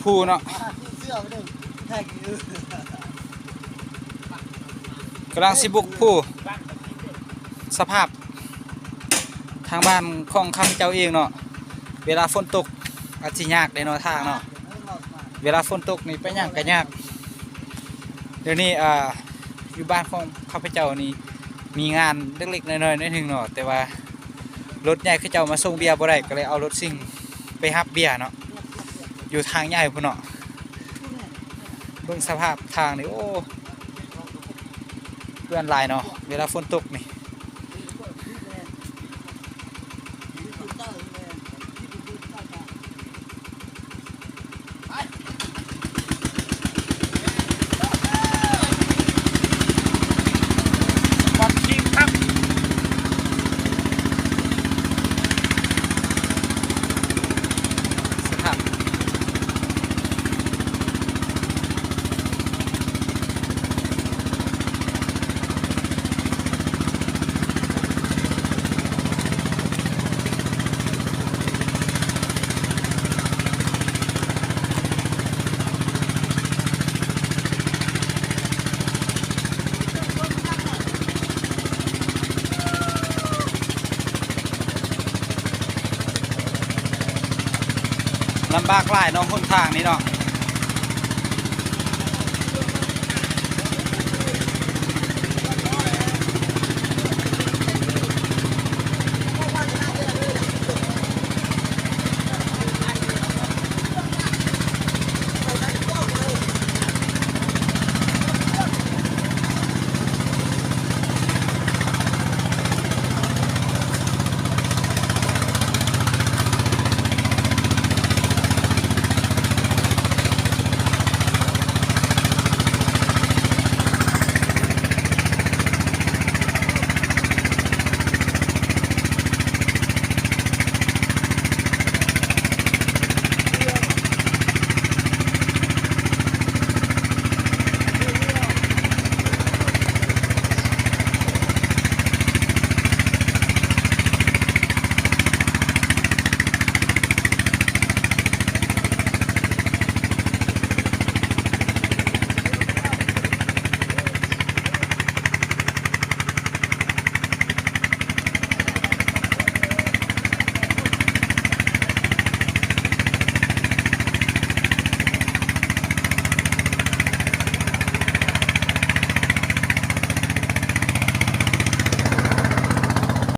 ພູເນາະ ກຳລັງຊິບຸກພູ. ສະພາບທາງບ້ານຂອງຂ້າພະເຈົ້າເອງເນາະ ເວລາຝົນຕົກອາດຊິຍາກເດ້ເນາະ ທາງເນາະ. ເວລາຝົນຕົກນີ້ໄປຫຍັງກະຍາກ. ດຽວນີ້ ອ່າ ຢູ່ບ້ານຂອງຂ້າພະເຈົ້ານີ້ມີງານເລັກໆນ້ອຍໆໜ້ອຍໜຶ່ງເນາະ ແຕ່ວ່າລົດໃຫຍ່ເຂົາເຈົ້າມາສົ່ງເບຍບໍ່ໄດ້ ກໍເລີຍເອົາລົດຊິງໄປຮັບເບຍເນາະ ຢູ່ທາງໃຫຍ່ພຸ້ນເນາະ. ເບິ່ງສະພາບທາງນີ້ ໂອ້ ເປື້ອນຫຼາຍເນາະ ເວລາຝົນຕົກນີ້. ສະພາບ ລຳບາກຫຼາຍເນາະ ຫົນທາງນີ້ເນາະ.